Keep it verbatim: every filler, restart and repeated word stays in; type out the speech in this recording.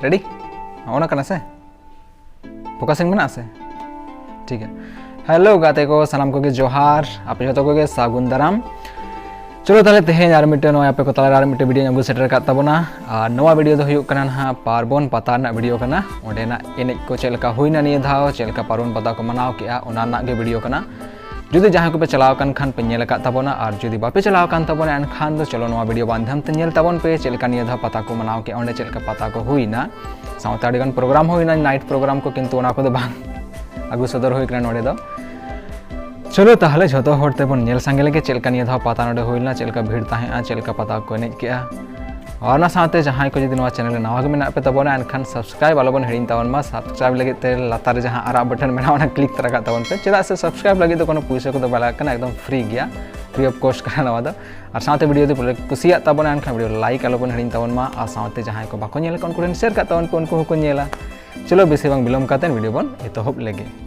Ready? ᱚᱱᱟ ᱠᱟᱱᱟ ᱥᱮ? ᱯᱷᱳᱠᱟᱥᱤᱝ ᱢᱮᱱᱟᱜᱼᱟ ᱥᱮ? ᱴᱷᱤᱠ ᱜᱮᱭᱟ᱾ ᱦᱮᱞᱳ ᱜᱟᱛᱮ ᱠᱚ, ᱥᱟᱱᱟᱢ ᱠᱚᱜᱮ ᱡᱚᱦᱟᱨ, ᱟᱯᱮ ᱡᱚᱛᱚ ᱠᱚᱜᱮ ᱥᱟᱹᱜᱩᱱ ᱫᱟᱨᱟᱢ᱾ ᱪᱚᱞᱚ ᱛᱟᱦᱞᱮ, ᱛᱮᱦᱮᱧ ᱟᱨ ᱢᱤᱫᱴᱮᱱ ᱱᱚᱜᱼᱚᱭ ᱟᱯᱮ ᱠᱚ ᱛᱟᱞᱟᱨᱮ ᱟᱨ ᱢᱤᱫᱴᱮᱱ ᱵᱷᱤᱰᱤᱭᱳᱧ ᱟᱹᱜᱩ ᱥᱮᱴᱮᱨ ᱟᱠᱟᱫ ᱛᱟᱵᱚᱱᱟ᱾ ᱟᱨ ᱱᱚᱣᱟ ᱵᱷᱤᱰᱤᱭᱳ ᱫᱚ ᱦᱩᱭᱩᱜ ᱠᱟᱱᱟ ᱱᱟᱦᱟᱜ ᱯᱟᱨᱵᱚᱱ ᱯᱟᱛᱟ ᱨᱮᱱᱟᱜ ᱵᱷᱤᱰᱤᱭᱳ ᱠᱟᱱᱟ᱾ ᱚᱸᱰᱮᱱᱟᱜ ᱮᱱᱮᱡ ᱠᱚ ᱪᱮᱫ ᱞᱮᱠᱟ ᱦᱩᱭᱱᱟ ᱱᱤᱭᱟᱹ ᱫᱷᱟᱣ, ᱪᱮᱫ ᱞᱮᱠᱟ ᱯᱟᱨᱵᱚᱱ ᱯᱟᱛᱟ ᱠᱚ ᱢᱟᱱᱟᱣ ᱠᱮᱜᱼᱟ, ᱚᱱᱟ ᱨᱮᱱᱟᱜ ᱜᱮ ᱵᱷᱤᱰᱤᱭᱳ ᱠᱟᱱᱟ᱾ ᱡᱩᱫᱤ ᱡᱟᱦᱟᱸᱭ ᱠᱚᱯᱮ ᱪᱟᱞᱟᱣ ᱟᱠᱟᱱ ᱠᱷᱟᱱ ᱯᱮ ᱧᱮᱞ ᱟᱠᱟᱫ ᱛᱟᱵᱚᱱᱟ, ᱟᱨ ᱡᱩᱫᱤ ᱵᱟᱯᱮ ᱪᱟᱞᱟᱣ ᱟᱠᱟᱱ ᱛᱟᱵᱚᱱᱟ ᱮᱱᱠᱷᱟᱱ ᱫᱚ ᱪᱚᱞᱚ ᱱᱚᱣᱟ ᱵᱷᱤᱰᱤᱭᱳ ᱢᱟᱫᱽᱫᱷᱚᱢ ᱛᱮ ᱧᱮᱞ ᱛᱟᱵᱚᱱ ᱯᱮ, ᱪᱮᱫ ᱞᱮᱠᱟ ᱱᱤᱭᱟᱹ ᱫᱷᱟᱣ ᱯᱟᱛᱟ ᱠᱚ ᱢᱟᱱᱟᱣ ᱠᱮᱜᱼᱟ, ᱚᱸᱰᱮ ᱪᱮᱫ ᱞᱮᱠᱟ ᱯᱟᱛᱟ ᱠᱚ ᱦᱩᱭᱱᱟ᱾ ᱥᱟᱶᱛᱮ ᱟᱹᱰᱤᱜᱟᱱ ᱯᱨᱳᱜᱨᱟᱢ ᱦᱩᱭᱱᱟ, ᱱᱟᱭᱤᱴ ᱯᱨᱳᱜᱨᱟᱢ ᱠᱚ, ᱠᱤᱱᱛᱩ ᱚᱱᱟ ᱠᱚᱫᱚ ᱵᱟᱝ ᱟᱹᱜᱩ ᱥᱚᱫᱚᱨ ᱦᱩᱭ ᱠᱟᱱᱟ ᱱᱚᱰᱮ ᱫᱚ᱾ ᱪᱚᱞᱚ ᱛᱟᱦᱞᱮ ᱡᱷᱚᱛᱚ ᱦᱚᱲ ᱛᱮᱵᱚᱱ ᱧᱮᱞ ᱥᱟᱸᱜᱮ ᱞᱮᱜᱮ ᱪᱮᱫ ᱞᱮᱠᱟ ᱱᱤᱭᱟᱹ ᱫᱷᱟᱣ ᱯᱟᱛᱟ ᱱᱚᱰᱮ ᱦᱩᱭ ᱞᱮᱱᱟ, ᱪᱮᱫ ᱞᱮᱠᱟ ᱵᱷᱤᱲ ᱛᱟᱦᱮᱸᱜᱼᱟ, ᱪᱮᱫ ᱞᱮᱠᱟ ᱯᱟᱛᱟ ᱠᱚ ᱮᱱᱮᱡ ᱠᱮᱜᱼᱟ᱾ ᱟᱨ ᱚᱱᱟ ᱥᱟᱶᱛᱮ ᱡᱟᱦᱟᱸᱭ ᱠᱚ ᱡᱩᱫᱤ ᱱᱚᱣᱟ ᱪᱮᱱᱮᱞ ᱨᱮ ᱱᱟᱣᱟ ᱜᱮ ᱢᱮᱱᱟᱜ ᱯᱮ ᱛᱟᱵᱚᱱᱟ, ᱮᱱᱠᱷᱟᱱ ᱥᱟᱵᱥᱠᱨᱟᱭᱤᱵ ᱟᱞᱚᱵᱚᱱ ᱦᱤᱲᱤᱧ ᱛᱟᱵᱚᱱ ᱢᱟ᱾ ᱥᱟᱵᱥᱠᱨᱟᱭᱤᱵ ᱞᱟᱹᱜᱤᱫ ᱛᱮ ᱞᱟᱛᱟᱨ ᱨᱮ ᱡᱟᱦᱟᱸ ᱟᱨᱟᱜ ᱵᱟᱴᱚᱱ ᱢᱮᱱᱟᱜᱼᱟ, ᱚᱱᱟ ᱠᱞᱤᱠ ᱛᱚᱨᱟ ᱠᱟᱜ ᱛᱟᱵᱚᱱ ᱯᱮ, ᱪᱮᱫᱟᱜ ᱥᱮ ᱥᱟᱵᱥᱠᱨᱟᱭᱤᱵ ᱞᱟᱹᱜᱤᱫ ᱫᱚ ᱠᱳᱱᱳ ᱯᱩᱭᱥᱟᱹ ᱠᱚᱫᱚ ᱵᱟᱭ ᱞᱟᱜᱟᱜ ᱠᱟᱱᱟ, ᱮᱠᱫᱚᱢ ᱯᱷᱨᱤ ᱜᱮᱭᱟ, ᱯᱷᱨᱤ ᱚᱯᱷ ᱠᱚᱥᱴ ᱠᱟᱱᱟ ᱱᱚᱣᱟ ᱫᱚ᱾ ᱟᱨ ᱥᱟᱶᱛᱮ ᱵᱷᱤᱰᱤᱭᱳ ᱡᱩᱫᱤ ᱯᱮ ᱠᱩᱥᱤᱭᱟᱜ ᱛᱟᱵᱚᱱᱟ, ᱮᱱᱠᱷᱟᱱ ᱵᱷᱤᱰᱤᱭᱳ ᱞᱟᱭᱤᱠ ᱟᱞᱚᱵᱚᱱ ᱦᱤᱲᱤᱧ ᱛᱟᱵᱚᱱ ᱢᱟ, ᱟᱨ ᱥᱟᱶᱛᱮ ᱡᱟᱦᱟᱸᱭ ᱠᱚ ᱵᱟᱠᱚ ᱧᱮᱞ ᱟᱠᱟᱫ ᱩᱱᱠᱩ ᱴᱷᱮᱱ ᱥᱮᱭᱟᱨ ᱠᱟᱜ ᱛᱟᱵᱚᱱ ᱯᱮ, ᱩᱱᱠᱩ ᱦᱚᱸᱠᱚ ᱧᱮᱞᱟ᱾ ᱪᱚᱞᱚ ᱵᱮᱥᱤ ᱵᱟᱝ ᱵᱤᱞᱚᱢ ᱠᱟᱛᱮ ᱵᱷᱤᱰᱤᱭᱳ ᱵᱚᱱ ᱮᱛᱚᱦᱚᱵ ᱞᱮᱜᱮ᱾